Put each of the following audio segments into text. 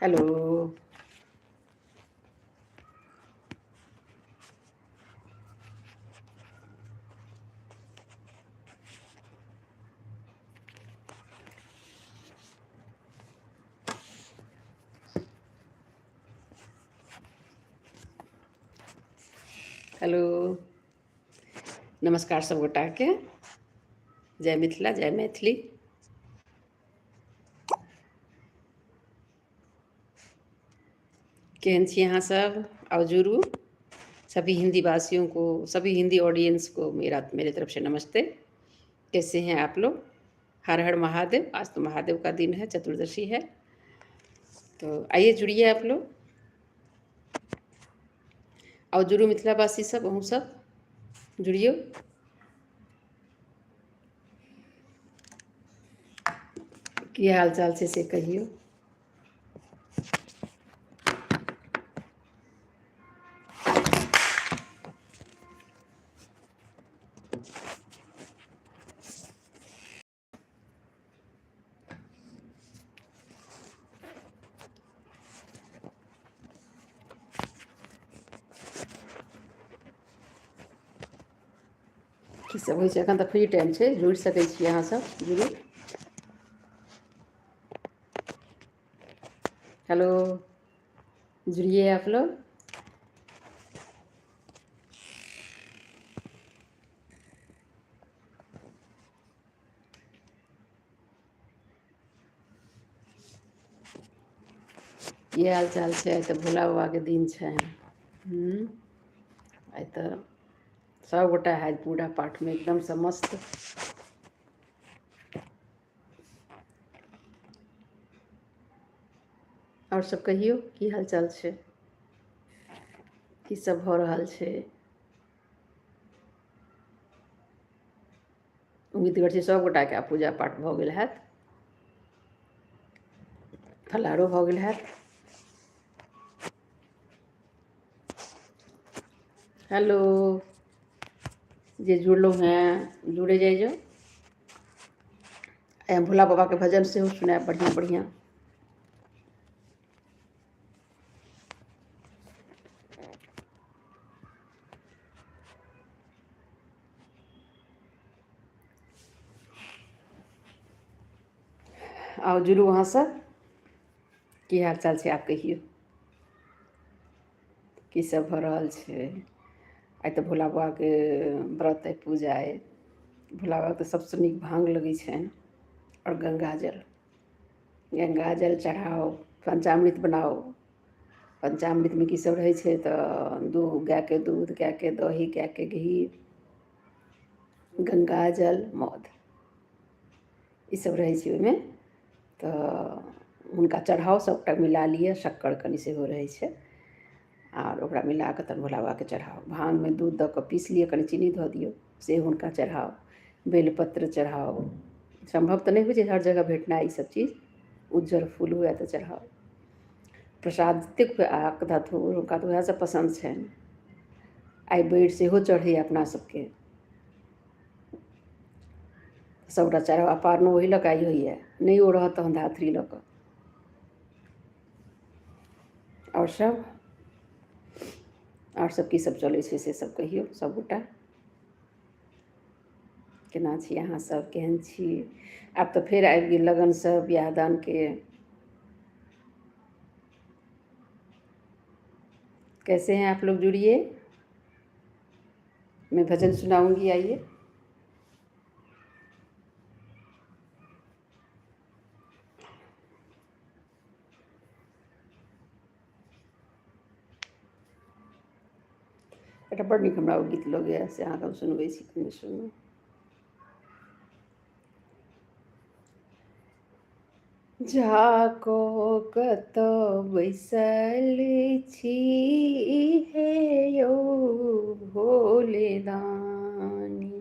Hello. Hello, नमस्कार सब गोटा के। जय मिथिला, जय मैथिली। केहन छी अहाँ सब? आओ जुड़ू। सभी हिंदी भाषियों को, सभी हिंदी ऑडियंस को मेरे तरफ से नमस्ते। कैसे हैं आप लोग? हर हर महादेव। आज तो महादेव का दिन है, चतुर्दशी है, तो आइए जुड़िए आप लोग। आओ जुड़ू मिथिलावासी सब, अहूँ सब जुड़ियो। की हाल चाल छै से कहियौ। की सब होइ छै? एखन तऽ फ्री टाइम छै, जुड़ि सकै छी अहाँ सब, जुड़ू। हेलो, जुड़िए आप लोग। की हाल चाल छै? आइ तऽ भोला बाबाके दिन छै। आइ तऽ सबगोटा हैत पूरा पाठमे एकदमसँ मस्त। आओर सब कहियौ, की हाल चाल छै? की सब भऽ रहल छै? उम्मीद करै छी सबगोटाके आब पूजा पाठ भऽ गेल हैत, फलाहारो भऽ गेल हैत। हेलो, जे जुड़लहुँ हेँ जुड़े जाइ जाउ। आइ हम भोला बाबाके भजन सेहो सुनायब बढ़िआँ बढ़िआँ। आउ जुड़ू अहाँ सब। की हाल चाल छै आप कहियौ, की सब भऽ रहल छै? आइ तऽ भोला बाबाके व्रत अइ, पूजा अइ। भोला बाबाके तऽ सबसँ नीक भाङ्ग लगै छनि आओर गङ्गाजल। गङ्गाजल चढ़ाउ, पञ्चामृत बनाउ। पञ्चामृतमे की सब रहै छै तऽ दूध, गायके दूध, गायके दही, गायके घी, गङ्गाजल, मध, ई सब रहै छै ओहिमे। तऽ हुनका चढ़ाउ, सबटा मिला लिअ, शक्कर कनि सेहो रहै छै, आर ओकरा मिला कऽ तहन भोला बाबाके चढ़ाउ। भाङ्गमे दूध दऽ कऽ पीस लिअ, कनि चीनी धऽ दियौ, से हुनका चढ़ाउ। बेलपत्र चढ़ाउ। सम्भव तऽ नहि होइ छै हर जगह भेटनाइ ई सब चीज। उज्जर फूल हुए तऽ चढ़ाउ। प्रसाद जतेक हुए, आक धथूर, हुनका तऽ उएह सब पसन्द छनि। आइ बैर सेहो चढ़ैए अपना सबके। सबटा चढ़ाउ। आ पारनो ओहि लऽ कऽ आइ होइए, नहि ओ रहत तहन धात्री लऽ कऽ। आओर सब, आओर सब की सब चलै छै से सब कहियौ सबगोटा। केना छी अहाँ सब, केहन छी? आब तऽ फेर आबि गेल लगन सब बियाह दानके। कैसे हैं आप लोग? जुड़िए, मैं भजन सुनाऊंगी, आइए। एकटा बड़ नीक हमरा ओ गीत लगैए, से अहाँके हम सुनबै छी, कनि सुनू। जाको कतऽ बैसल छी हे यौ भोले दानी,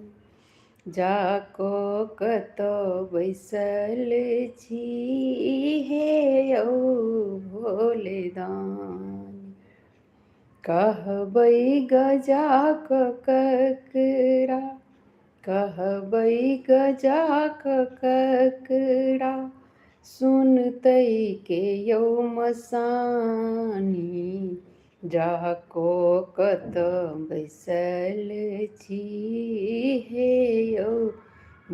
जाको कतऽ बैसल छी हे यौ भोले दानी, कहबै गजाक ककरा, कहबै गजाक ककरा, सुनतै के यौ मसानी, जा कऽ कतऽ बैसल छी हे यौ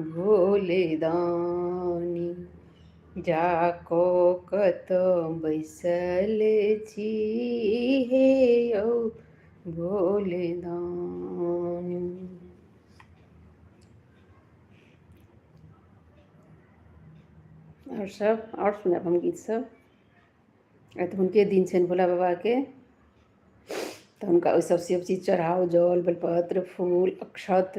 भोले दानी, जा कऽ कतऽ बैसल छी हे यौ भोले दानी। आओर सब आओर सुनायब हम गीत सब। आइ तऽ हुनके दिन छनि भोला बाबाके, तऽ हुनका ओहि सब सब चीज चढ़ाउ, जल, बेलपत्र, फूल, अक्षत,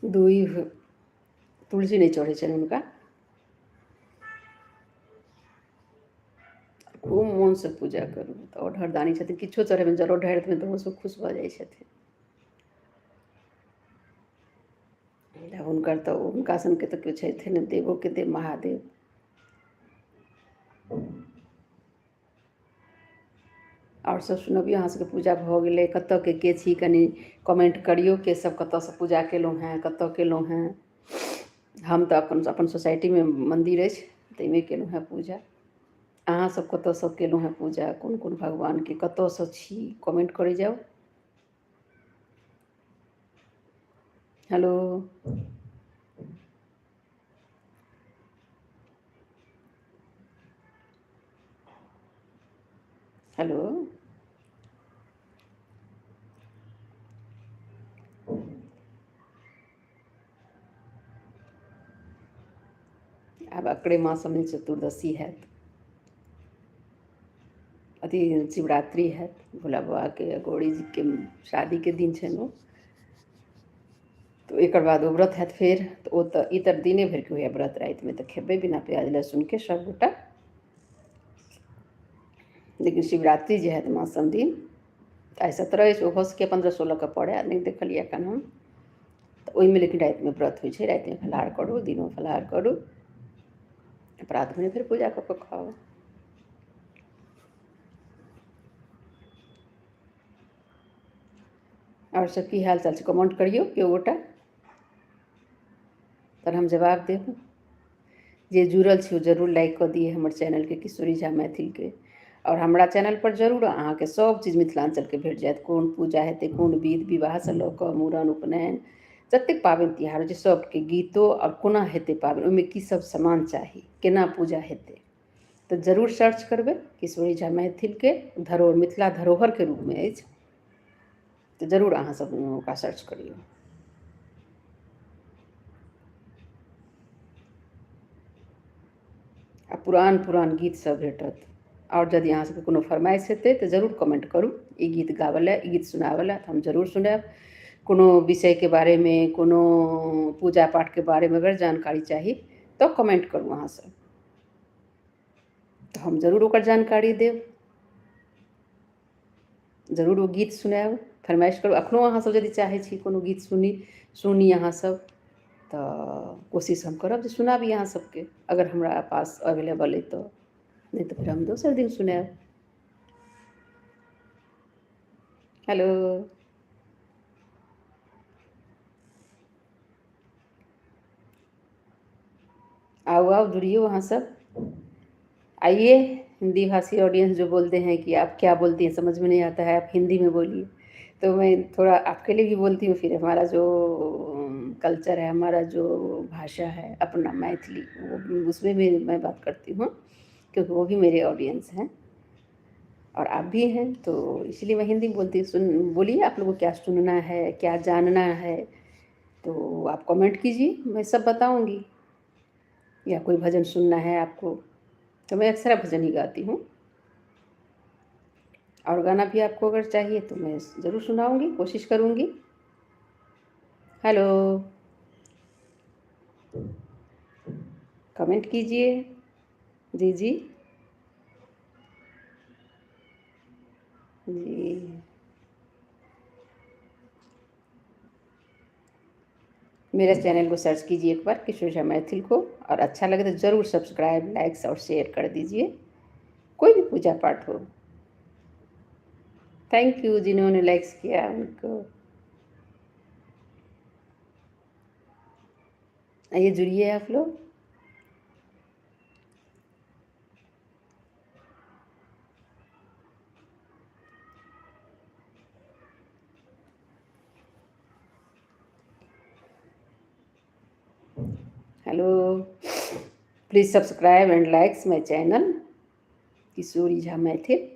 दूभि, तुलसी नहि चढ़ै छनि हुनका। खूब मोनसँ पूजा करू तऽ आओर हरदानी छथिन, किछो चढ़ेबनि, जलो ढारि देबनि तऽ ओहो सब खुश भऽ जाइ छथिन। हुनकर तऽ हुनका सनके तऽ केओ छथिन नहि, देवोके देव महादेव। आओर सब सुनबियौ, अहाँ सबके पूजा भऽ गेलै? कतऽके के छी कनि कमेन्ट करियौ, के सब कतऽसँ पूजा केलहुँ हेँ, कतऽ केलहुँ हेँ। हम तऽ अपन अपन सोसाइटीमे मन्दिर अछि, ताहिमे केलहुँ हेँ पूजा। अहाँ सब कतऽसँ केलहुँ हेँ पूजा, कोन कोन भगवानके, कतऽसँ छी, कमेन्ट करै जाउ। हेलो, हेलो, आब अकरे मासमे चतुर्दशी हैत, अथी शिवरात्रि हैत, भोला बाबाके गौरी जीके शादीके दिन छनि ओ। तऽ एकर बाद ओ व्रत हैत फेर, तऽ ओ तऽ ई तऽ दिने भरिके होइए व्रत, रातिमे तऽ खेबै बिना प्याज लहसुनके सभगोटा, लेकिन शिवरात्रि जे हैत मासम दिन, तऽ आइ 17 अछि, ओ भऽ सकैए 15-16 के पड़ै, नहि देखलियै एखन हम। तऽ ओहिमे लेकिन रातिमे व्रत होइ छै, रातिमे फलाहार करू, दिनो फलाहार करू, प्रात भेने फेर पूजा कऽ कऽ खाउ। आओर सब की हाल चाल छै, कमेंट करियौ केओ गोटा, तहन हम जवाब देब। जे जुड़ल छी ओ जरूर लाइक कऽ दियै हमर चैनलके, किशोरी झा मैथिलके। आओर हमरा चैनलपर जरूर अहाँके सब चीज मिथिलाञ्चलके भेट जायत, कोन पूजा हेतै, कोन विध विवाहसँ लऽ कऽ मूड़न उपनयन जतेक पाबनि तिहार होइ छै सबके गीतो, आओर कोना हेतै पाबनि, ओहिमे की सब सामान चाही, केना पूजा हेतै, तऽ जरूर सर्च करबै किशोरी झा मैथिलके धरोहर, मिथिला धरोहरके रूपमे अछि, तऽ जरूर अहाँ सब ओकरा सर्च करियौ। आ पुरान पुरान गीत सब भेटत। आओर यदि अहाँ सबके कोनो फरमाइश हेतै तऽ जरूर कमेंट करू, ई गीत गाबऽ लए, ई गीत सुनाबऽ लए, तऽ हम जरूर सुनायब। कोनो विषयके बारेमे, कोनो पूजा पाठके बारेमे अगर जानकारी चाही तऽ कमेंट करू अहाँ सब, तऽ हम जरूर ओकर जानकारी देब, जरूर ओ गीत सुनायब। फरमाइश करू एखनो अहाँ सब यदि चाहै छी कोनो गीत सुनी सुनी अहाँ सब, तऽ कोशिश हम करब जे सुनाबी अहाँ सबके, अगर हमरा पास अवेलेबल अइ तऽ, नहि तऽ फेर हम दोसर दिन सुनायब। हेलो, आओ आओ जुड़ियो अहाँ सब, आइए। हिंदी भाषी ऑडियंस जो बोलते हैं कि आप क्या बोलती हैं समझ में नहीं आता है, आप हिंदी में बोलिए, तो मैं थोड़ा आपके लिए भी बोलती हूँ। फिर हमारा जो कल्चर है, हमारा जो भाषा है अपना मैथिली, वो उसमें भी मैं बात करती हूँ, क्योंकि वो भी मेरे ऑडियंस हैं और आप भी हैं, तो इसलिए मैं हिंदी में बोलती हूँ। सुन बोलिए आप लोगों को क्या सुनना है, क्या जानना है, तो आप कमेंट कीजिए, मैं सब बताऊँगी। या कोई भजन सुनना है आपको, तो मैं अक्सर भजन ही गाती हूँ, और गाना भी आपको अगर चाहिए तो मैं ज़रूर सुनाऊँगी, कोशिश करूँगी। हेलो, कमेंट कीजिए। जी जी जी, मेरे चैनल को सर्च कीजिए एक बार, किशोर झा मैथिल को, और अच्छा लगे तो ज़रूर सब्सक्राइब, लाइक्स और शेयर कर दीजिए, कोई भी पूजा पाठ हो। Thank you जिन्होंने लाइक्स किया उनको। आइए जुड़िए आप लोग। Hello, please subscribe and likes my channel Kishori Jha Maithil.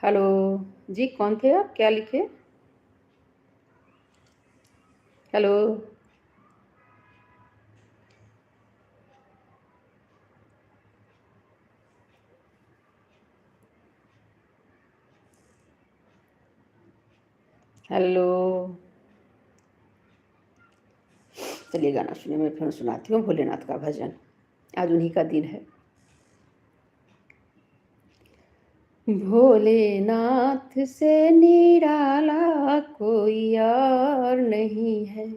Hello जी, कौन थे आप, क्या लिखे? Hello, hello. चलिए गाना सुनिए, मैं फिर सुनाती हूँ भोलेनाथ का भजन। आज उन्हीं का दिन है। भोलेनाथ से निराला कोई और नहीं है,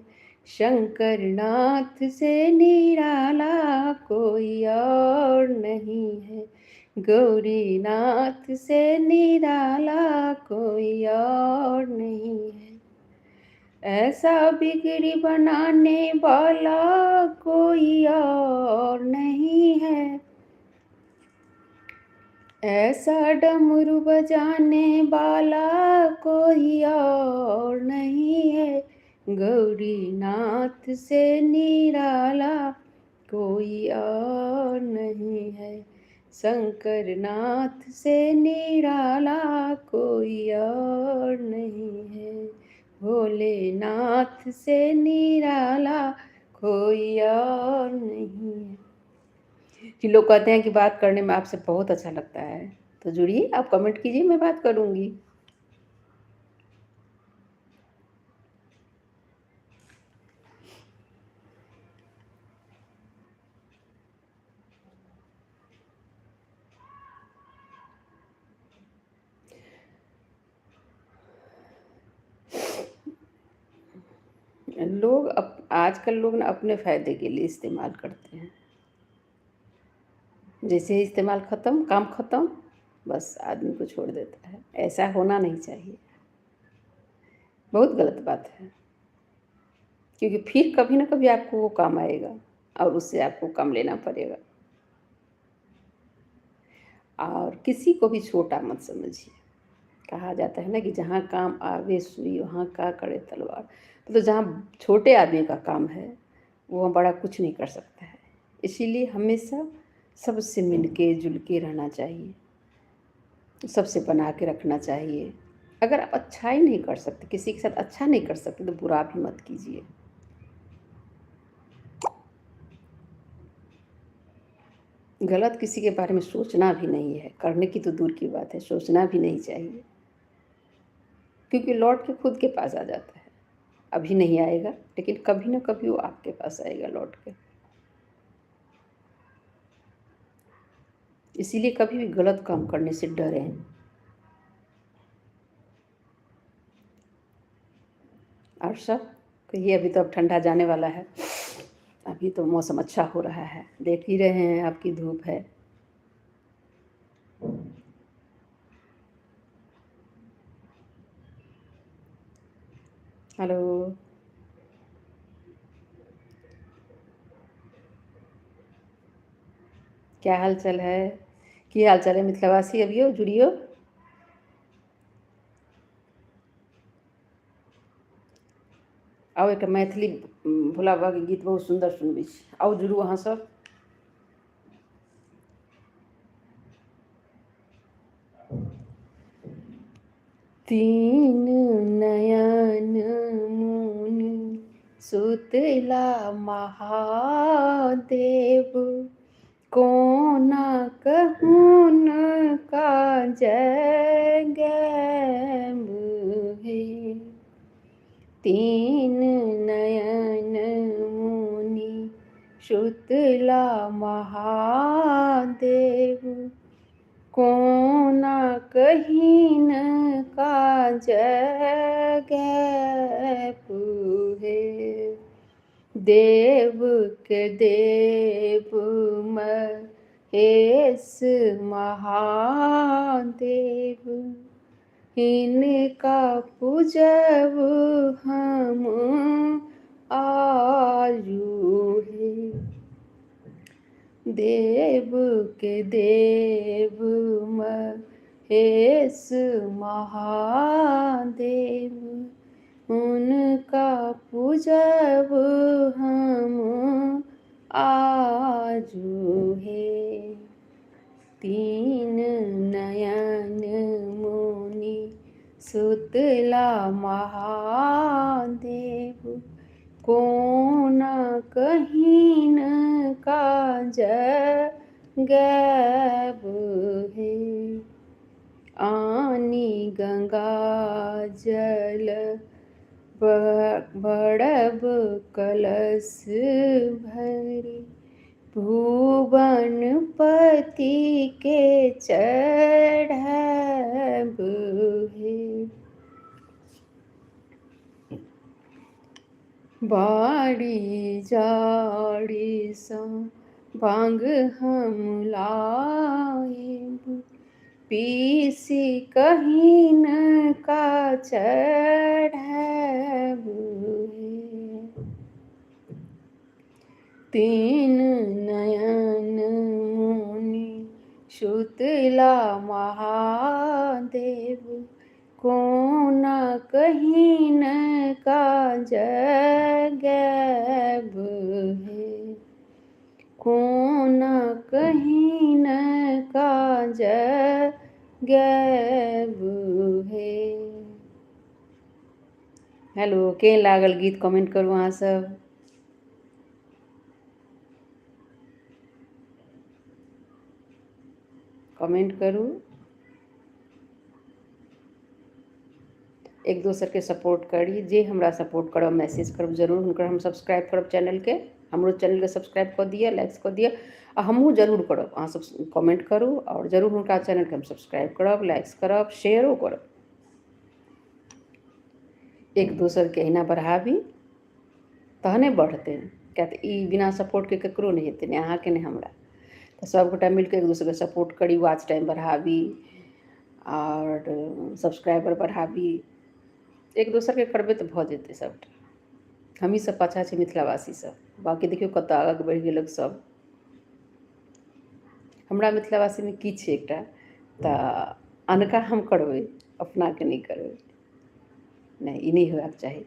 शंकर नाथ से निराला कोई और नहीं है, गौरी नाथ से निराला कोई और नहीं है। ऐसा बिगड़ी बनाने वाला कोई और नहीं है, ऐसा डमरू बजाने वाला कोई और नहीं है, गौरी नाथ से निराला कोई और नहीं है, शंकर नाथ से निराला कोई और नहीं है, भोलेनाथ से निराला कोई और नहीं है। कि लोग कहते हैं कि बात करने में आपसे बहुत अच्छा लगता है, तो जुड़िए, आप कमेंट कीजिए, मैं बात करूँगी। लोग आजकल लोग ना अपने फ़ायदे के लिए इस्तेमाल करते हैं। जैसे ही इस्तेमाल ख़त्म, काम ख़त्म, बस आदमी को छोड़ देता है। ऐसा होना नहीं चाहिए, बहुत गलत बात है, क्योंकि फिर कभी ना कभी आपको वो काम आएगा और उससे आपको काम लेना पड़ेगा। और किसी को भी छोटा मत समझिए। कहा जाता है ना कि जहाँ काम आवे सुई वहाँ का करे तलवार। तो जहाँ छोटे आदमी का काम है वो बड़ा कुछ नहीं कर सकता है। इसीलिए हमेशा सबसे मिल के जुल के रहना चाहिए, सबसे बना के रखना चाहिए। अगर आप अच्छा ही नहीं कर सकते, किसी के साथ अच्छा नहीं कर सकते, तो बुरा भी मत कीजिए। गलत किसी के बारे में सोचना भी नहीं है, करने की तो दूर की बात है, सोचना भी नहीं चाहिए, क्योंकि लौट के खुद के पास आ जाता है। अभी नहीं आएगा, लेकिन कभी ना कभी वो आपके पास आएगा लौट के। इसीलिए कभी भी गलत काम करने से डरें। और सब कहिए, अभी तो अब ठंडा जाने वाला है, अभी तो मौसम अच्छा हो रहा है, देख ही रहे हैं आपकी धूप है। हेलो, क्या हाल चाल है? की हाल चाल है मिथिलावासी? अभियो जुड़ियो। आउ एक मैथिली भोला बाबा के गीत बहुत सुंदर सुनबै छी, आउ जुड़ू अहाँ सब। तीन नयन मुनि सुतला महादेव, कोना कहून का जय हे। तीन नयन मुनि सुतला महादेव, कोना कहीन का जग हे। देव के देव महेश महादेव, इनका पूजब हम आयु हे। देवके देव महेश महादेव, हुनका पूजब हम आजू हे। तीन नयन मुनि सुतला महादेव, कोना कहीन काज गैब हे। आनी गंगा जल भरब कलश भरि, भुवन पति के चढ़ब हे। बाड़ी जाड़ीसँ भाँग हम लाएब, पीसी कहीन का चढ़ब हे। तीन नयन मुनि सुतला महादेव, कोना कहीन का जगैब हे। कोना कहीन का जगैब हे। हेलो, केहन लागल गीत कमेंट करू अहाँ सब। कमेंट करू, एक दोसरके सपोर्ट करी। जे हमरा सपोर्ट करब, मैसेज करब, जरूर हुनकर हम सब्सक्राइब करब चैनलके। हमरो चैनलके सब्सक्राइब कऽ दिअ, लाइक्स कऽ दिअ, आ हमहूँ जरूर करब। अहाँ सब कमेंट करू आओर जरूर हुनका चैनलके हम सब्सक्राइब करब, लाइक्स करब, शेयरो करब। एक दोसरके अहिना बढ़ाबी तहने बढ़तै, किएक तऽ ई बिना सपोर्टके ककरो नहि हेतै, नहि अहाँके नहि हमरा। तऽ सभगोटा मिलि कऽ एक दोसरके सपोर्ट करी, वॉच टाइम बढ़ाबी आओर सब्सक्राइबर बढ़ाबी। एक दोसरके करबै तऽ भऽ जेतै सभटा। हमही सब पाछाँ छी मिथिलावासी सब, बाँकी देखियौ कतऽ आगाँ बढ़ि गेल सब। हमरा मिथिलावासीमे की छै एकटा तऽ अनका हम करबै, अपनाके नहि करबै। नहि, ई नहि होयबाक चाही।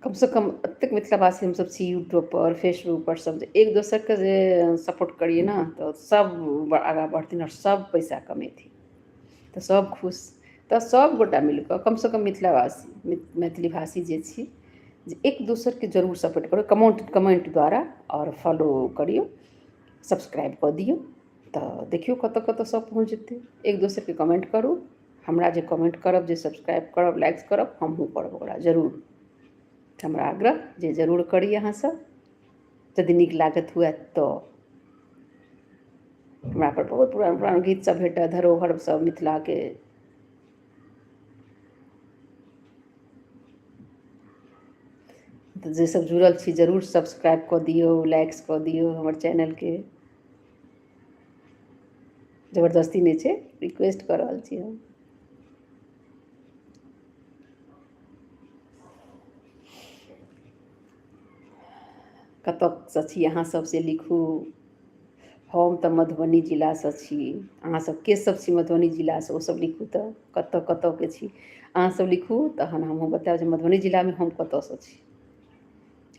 कमसँ कम एतेक मिथिलावासी हमसभ छी यूट्यूबपर, फेसबुकपर सब जे एक दोसरके जे सपोर्ट करियै ने तऽ सब आगाँ बढ़थिन आओर सब पैसा कमेथिन, तऽ सब खुश। तऽ सब गोटा मिलि कऽ कमसँ कम मिथिलावासी, मैथिली भाषी जे छी, जे एक दोसरके जरूर सपोर्ट करू कमेंट कमेंट द्वारा, आओर फॉलो करियौ, सब्सक्राइब कऽ दियौ, तऽ देखियौ कतऽ कतऽ सब पहुँच जेतै। एक दोसरके कमेंट करू। हमरा जे कमेंट करब, जे सब्सक्राइब करब, लाइक्स करब, हमहूँ करब ओकरा जरूर। हमरा आग्रह जे जरूर करी अहाँसभ, यदि नीक लागत हुए तऽ। हमरा पर बहुत पुरान पुरान गीत सब भेटत, धरोहर सब मिथिलाके। तऽ जे सब जुड़ल छी जरूर सब्सक्राइब कऽ दियौ, लाइक्स कऽ दियौ हमर चैनलके। जबरदस्ती नहि छै, रिक्वेस्ट कऽ रहल छी हम। कतऽसँ छी अहाँ सब से लिखू। हम तऽ मधुबनी जिलासँ छी। अहाँ सब के सब छी मधुबनी जिलासँ, ओ सब लिखू। तऽ कतऽ कतऽके छी अहाँ सब लिखू, तहन हमहूँ बतायब जे मधुबनी जिलामे हम कतऽसँ छी।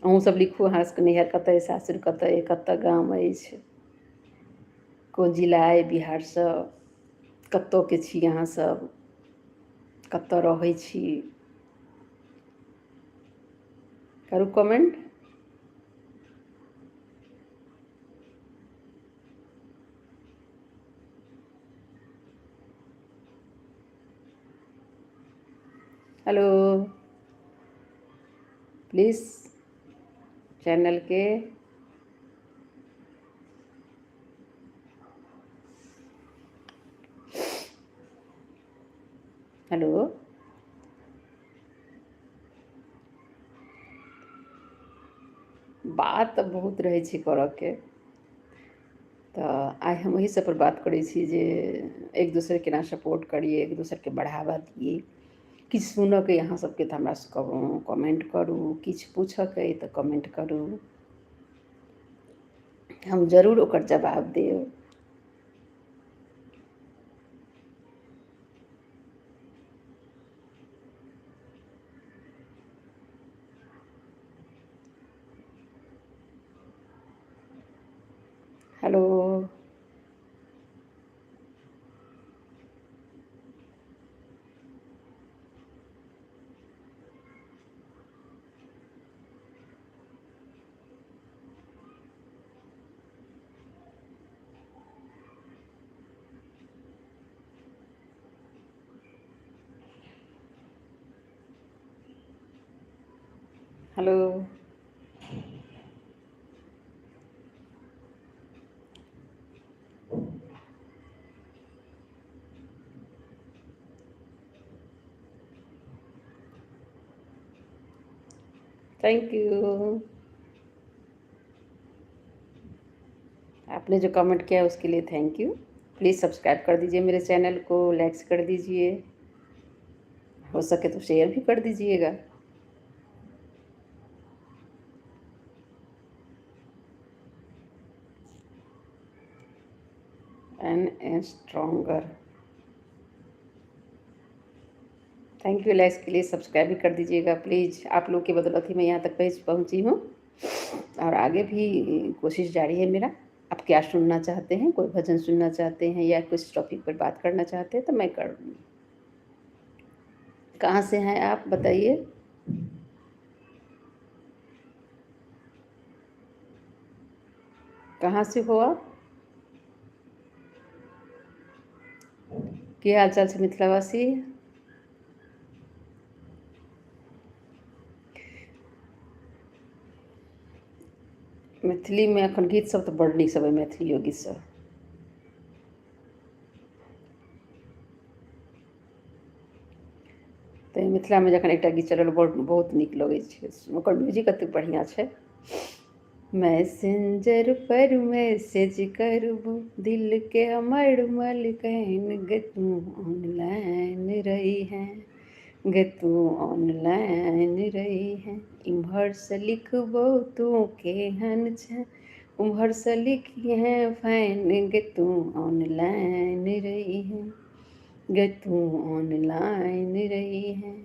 अहूँ सब लिखू, अहाँ सबके नैहर कतऽ अइ, सासुर कतऽ अइ, कतऽ गाम अछि, कोन जिला अइ बिहारसँ, कतऽके छी अहाँ सब, कतऽ रहै छी, करू कमेंट। हेलो, प्लीज चैनलके हेलो। बात तऽ बहुत रहै छै करऽके, तऽ आइ हम ओही सबपर बात करै छी जे एक दोसरके केना सपोर्ट करियै, एक दोसरके बढ़ावा दियै। किछु सुनऽके अइ अहाँ सबके तऽ हमरा सबके कमेन्ट करू, किछु पूछऽके अइ तऽ कमेन्ट करू। हम जरूर ओकर जवाब देब। हेलो। हेलो। Thank you. आपने जो कमेंट किया उसके लिए thank you. Please subscribe कर दीजिए मेरे चैनल को, लाइक्स कर दीजिए, हो सके तो शेयर भी कर दीजिएगा। N A stronger. Thank you likes के लिए, सब्सक्राइब भी कर दीजिएगा प्लीज़। आप लोग की बदौलत ही मैं यहाँ तक पहुँची हूँ और आगे भी कोशिश जारी है मेरा। आप क्या सुनना चाहते हैं, कोई भजन सुनना चाहते हैं या कुछ टॉपिक पर बात करना चाहते हैं तो मैं कर लूँगी। कहाँ से हैं आप बताइए? कहाँ से हो आप? की हाल चाल छै मिथिलावासी? मैथिलीमे एखन गीत सब तऽ बड़ नीक सब अइ, मैथिलियो गीत सब। तऽ मिथिलामे जखन एकटा गीत चलल बड़ बहुत नीक लगै छै, ओकर म्यूजिक एतेक बढ़िआँ छै। मैसेंजर पर मैसेज करबो, दिल के हमर मलकैन गे तू ऑनलाइन रही है, गे तू ऑनलाइन रही है। इम्हरसँ लिखबो तू केहन छै, उम्हरसँ लिखिहे फैन गे तू ऑनलाइन रही है, गे तू ऑनलाइन रही है।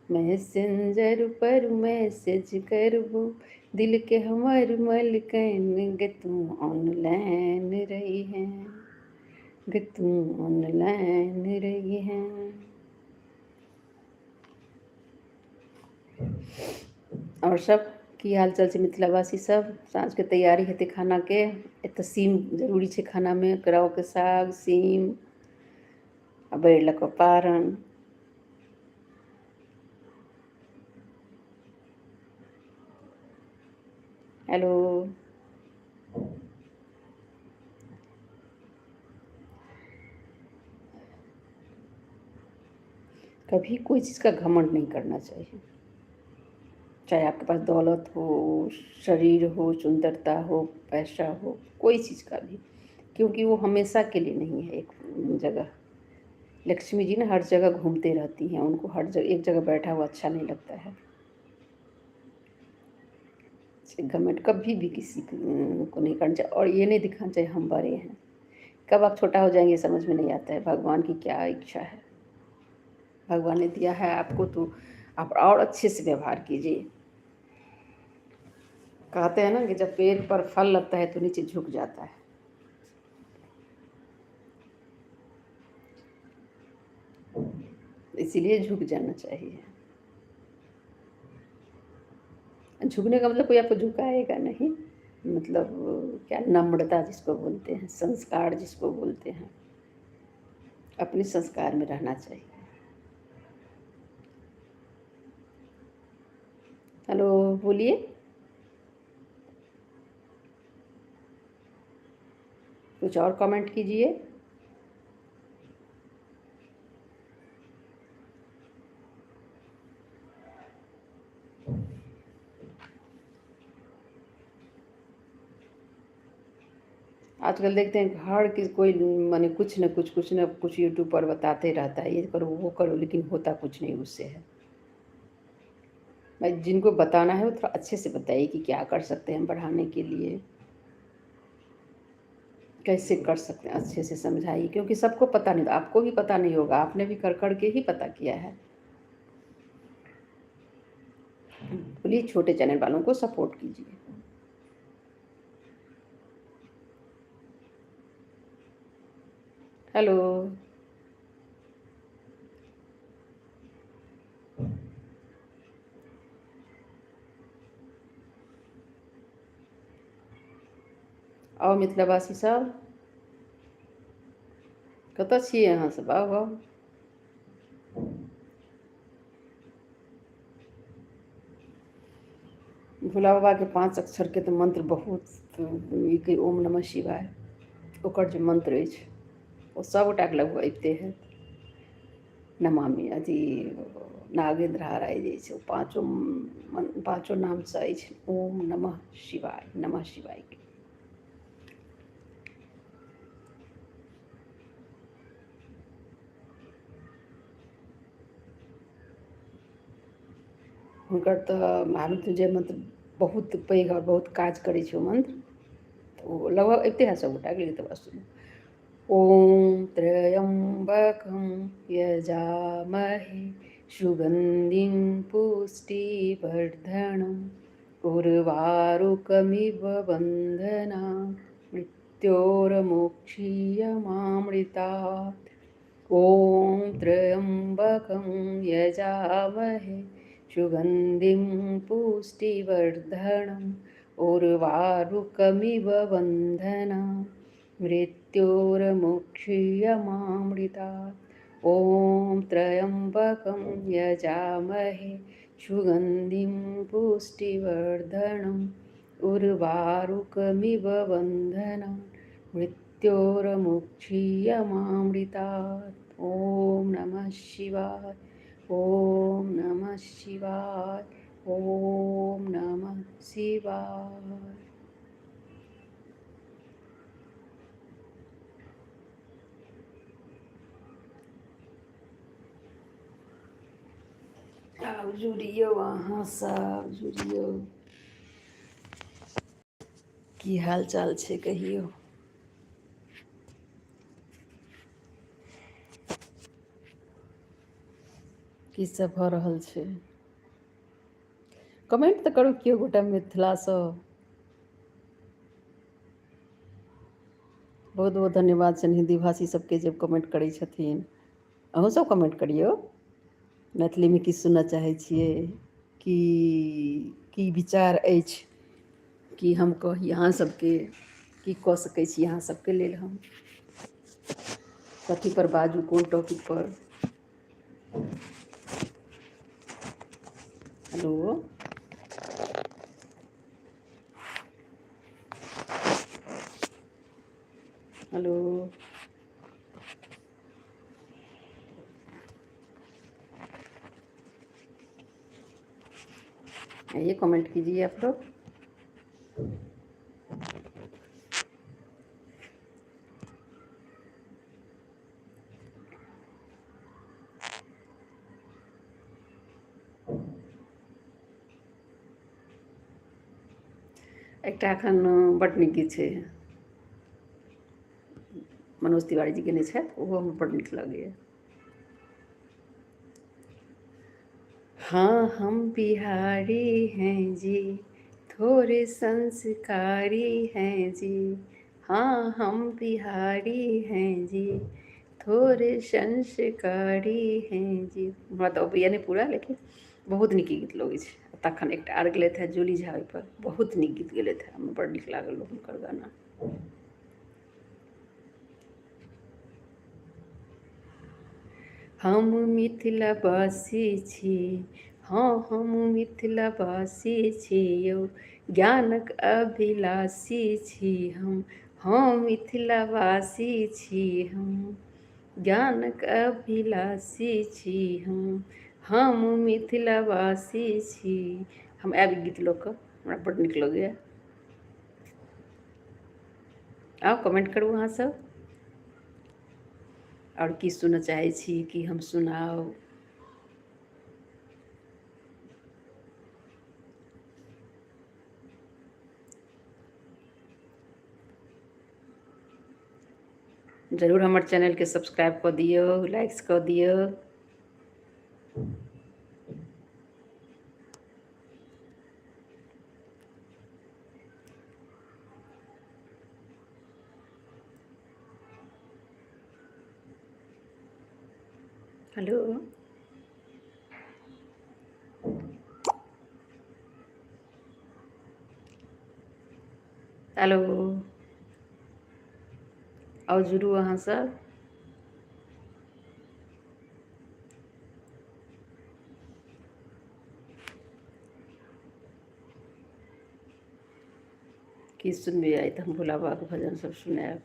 मैसेंजर पर मैसेज करबो, दिल के हमर मलकैन गे तू ऑनलाइन रही है, गे तू ऑनलाइन रही है। आओर सब की हाल चाल छै मिथिलावासी सब? साँझके तैयारी हेतै खानाके। एतऽ सीम जरूरी छै खानामे, केराउके साग, सीम आ बैर लऽ कऽ पारन। हेलो। कभी कोई चीज़ का घमंड नहीं करना चाहिए, चाहे आपके पास दौलत हो, शरीर हो, सुंदरता हो, पैसा हो, कोई चीज़ का भी, क्योंकि वो हमेशा के लिए नहीं है एक जगह। लक्ष्मी जी ना हर जगह घूमते रहती हैं, उनको हर जगह एक जगह बैठा हुआ अच्छा नहीं लगता है। घमंड कभी भी किसी को नहीं करना चाहिए और ये नहीं दिखाना चाहिए हम बड़े हैं। कब आप छोटा हो जाएंगे समझ में नहीं आता है। भगवान की क्या इच्छा है, भगवान ने दिया है आपको तो आप और अच्छे से व्यवहार कीजिए। कहते हैं ना कि जब पेड़ पर फल लगता है तो नीचे झुक जाता है। इसीलिए झुक जाना चाहिए। झुकने का मतलब कोई आपको झुकाएगा नहीं, मतलब क्या नम्रता जिसको बोलते हैं, संस्कार जिसको बोलते हैं, अपने संस्कार में रहना चाहिए। हेलो, बोलिए। कुछ और कमेंट कीजिए। आजकल देखते हैं हर किसी कोई माने कुछ न कुछ, कुछ न कुछ यूट्यूब पर बताते रहता है, ये करो वो करो, लेकिन होता कुछ नहीं उससे है। भाई जिनको बताना है वो थोड़ा अच्छे से बताइए कि क्या कर सकते हैं बढ़ाने के लिए। कैसे कर सकते हैं, अच्छे से समझाइए, क्योंकि सबको पता नहीं, आपको भी पता नहीं होगा, आपने भी कर कर के ही पता किया है। प्लीज़ छोटे चैनल वालों को सपोर्ट कीजिए। हेलो, आउ मिथिलावासी सब, कतऽ छियै अहाँ सब? आउ आउ। भोला बाबाके 5 अक्षरके तऽ मंत्र बहुत नीक, ओम नमः शिवाय, ओकर जे मंत्र अछि ओ सभगोटाके लगभग अबिते हैत। नमामि अथी नागेन्द्र हराय जे छै, ओ पाँचो पाँचो नामसँ अछि, ओम नमः शिवाय, नमः शिवायके। हुनकर तऽ महामृत्युञ्जय मंत्र बहुत पैघ आओर बहुत काज करै छै ओ मंत्र, तऽ ओ लगभग अबिते हैत सभगोटाके, लेकिन तब सुनू। ॐ त्र्यम्बकं यजामहे सुगन्धिं पुष्टिवर्धनम् उर्वारुकमिव बन्धना मृत्योर्मुक्षीयमामृतात्। ॐ त्र्यम्बकं यजामहे सुगन्धिं पुष्टिवर्धनम् उर्वारुकमिव बन्धना मृत्योर्मुक्षीयमामृतात्। ॐ त्र्यम्बकं यजामहे सुगन्धिं पुष्टिवर्धनम् उर्वारुकमिव बन्धना मृत्योर्मुक्षीयमामृतात्। ॐ नमः शिवाय, ॐ नमः शिवाय, ॐ नमः शिवाय। आब जुड़ियौ, अहाँ सब जुड़ियौ। की हाल चाल छै कहियौ? की सब भऽ रहल छै? कमेंट तऽ करू केओ गोटा मिथिलासँ। बहुत बहुत धन्यवाद छनि हिन्दी भाषी सबके जे कमेंट करै छथिन। अहूँ सब कमेंट करियौ, मैथिलीमे की सुनऽ चाहै छियै, की की विचार अछि, की हम कही अहाँ सबके, की कऽ सकै छी अहाँ सबके लेल हम, कथी पर बाजू, कोन टॉपिक पर। हेलो, हेलो, ये कमेंट कीजिए आप लोग। एकटा एखन बड नीक गीत छै, मनोज तिवारी जी गेने छथि, ओहो हमरा बड नीक लगैए। हाँ हम बिहारी हैं जी, थोड़े संस्कारी हैं जी। हाँ हम बिहारी हैं जी, थोड़े संस्कारी हैं जी। हमरा तऽ अबैए नहि पूरा, लेकिन बहुत नीक गीत लगै छै। तखन एकटा आर गेलथि हेँ जूली झा, ओहिपर बहुत नीक गीत गेलथि हेँ, हमरा बड़ नीक लागल हुनकर गाना। हम मिथिलावासी छी, हँ हम मिथिलावासी छी यौ, ज्ञानक अभिलाषी छी हम। हँ मिथिलावासी छी हम, ज्ञानक अभिलाषी छी हम मिथिलावासी छी। हम आबि गीत लऽ कऽ, हमरा बड्ड नीक लगैए। आउ कमेंट करू अहाँ सब, आओर की सुनऽ चाहै छी, की हम सुनाउ। जरूर हमर चैनलके सब्सक्राइब कऽ दियौ, लाइक्स कऽ दियौ। हेलो। हेलो, आउ जुड़ू अहाँ सब। की सुनबै आइ तऽ हम भोला बाबाके भजन सब सुनायब।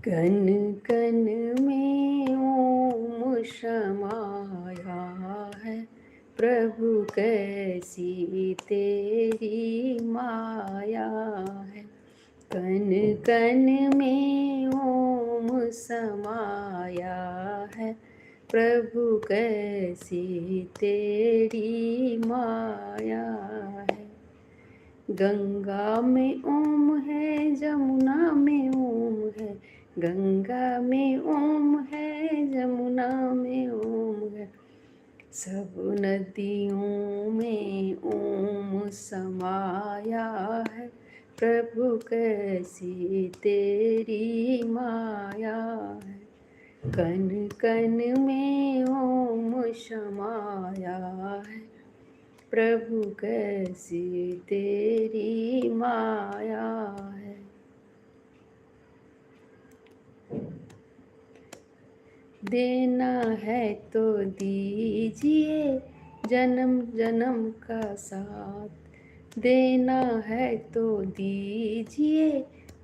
कन कन में ओम समाया है, प्रभु कैसी तेरी माया है। कन कन में ओम समाया है, प्रभु कैसी तेरी माया है। गंगा में ओम है, जमुना में ओम है, गंगा में ओम है, जमुना में ओम है, सब नदियों में ओम समाया है, प्रभु कैसी तेरी माया है। कन कन में ओम समाया है, प्रभु कैसी तेरी माया है। देना है तो दीजिए जन्म जन्म का साथ, देना है तो दीजिए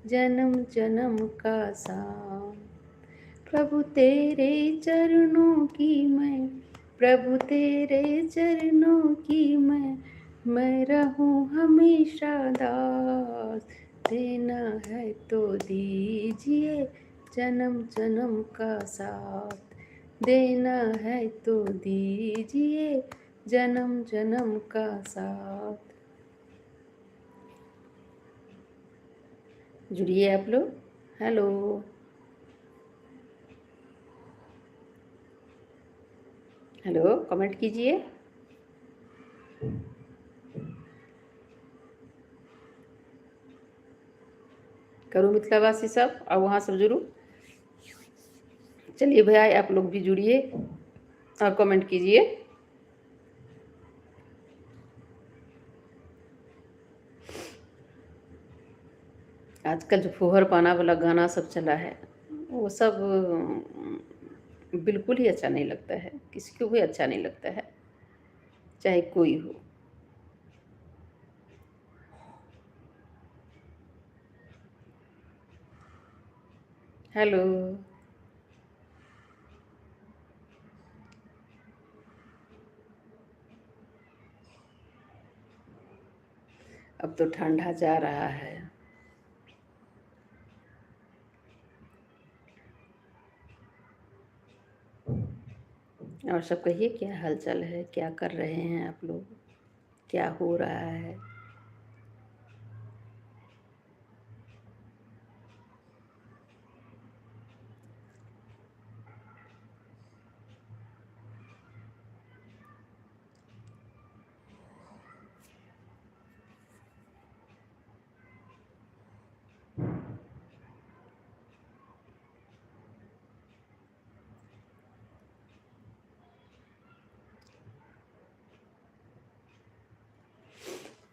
जन्म जन्म का साथ। प्रभु तेरे चरणों की मैं, प्रभु तेरे चरणों की मैं रहूँ हमेशा दास। देना है तो दीजिए जन्म जन्म का साथ, देना है तो दीजिए जन्म जन्म का साथ। जुड़िए आप लोग। हेलो, हेलो, कमेंट कीजिए। करो मिथिलावासी सब, और वहाँ सब जुड़ू। चलिए भैया आप लोग भी जुड़िए और कमेंट कीजिए। आजकल जो फोहर पाना वाला गाना सब चला है वो सब बिल्कुल ही अच्छा नहीं लगता है, किसी को भी अच्छा नहीं लगता है, चाहे कोई हो। हेलो, अब तो ठंडा जा रहा है। और सब कहिए, क्या हालचाल है, क्या कर रहे हैं आप लोग, क्या हो रहा है?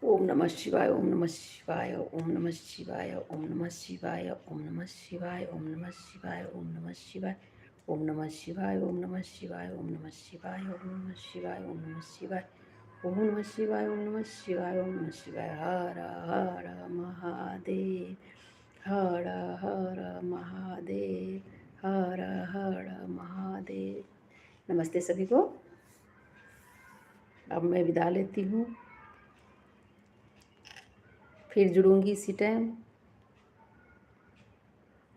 ओम नमः शिवाय, ओम नमः शिवाय, ओम नमः शिवाय, ओम नमः शिवाय, ओम नमः शिवाय, ओम नमः शिवाय, ओम नमः शिवाय, ओम नमः शिवाय, ओम नमः शिवाय, ओम नमः शिवाय, ओम नमः शिवाय, ओम नमः शिवाय, ओम नमः शिवाय, ओम नमः शिवाय, ओम नमः शिवाय। हर हर महादेव, हर हर महादेव, हर हर महादेव। नमस्ते सभी को। अब मैं विदा लेती हूँ, फिर जुड़ूंगी इसी टाइम।